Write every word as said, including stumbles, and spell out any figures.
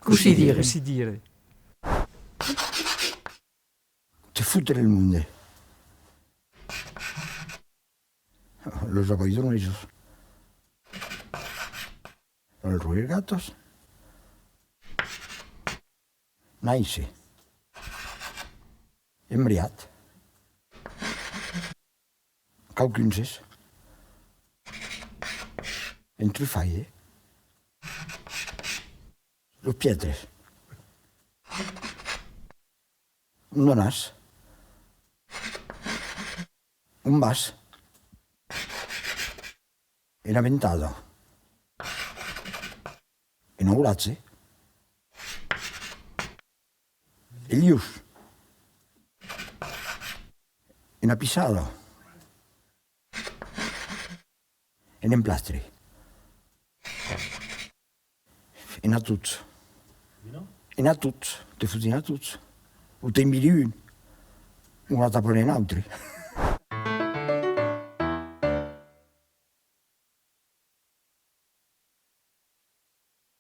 Cossí dire? Cossí dire? Te fotre el monde. Los abaidronesos. Los regatos. Nàisser. Embriat. Quauqu'un es. En trufaire. Los piètres. Un donàs. Un bas. Ena ventada. En auratge. E lius. Ena pissada. En emplastre. Ena tots. Ena tots. Te fots ena tots. O te'n viri un. O la tapan en autre.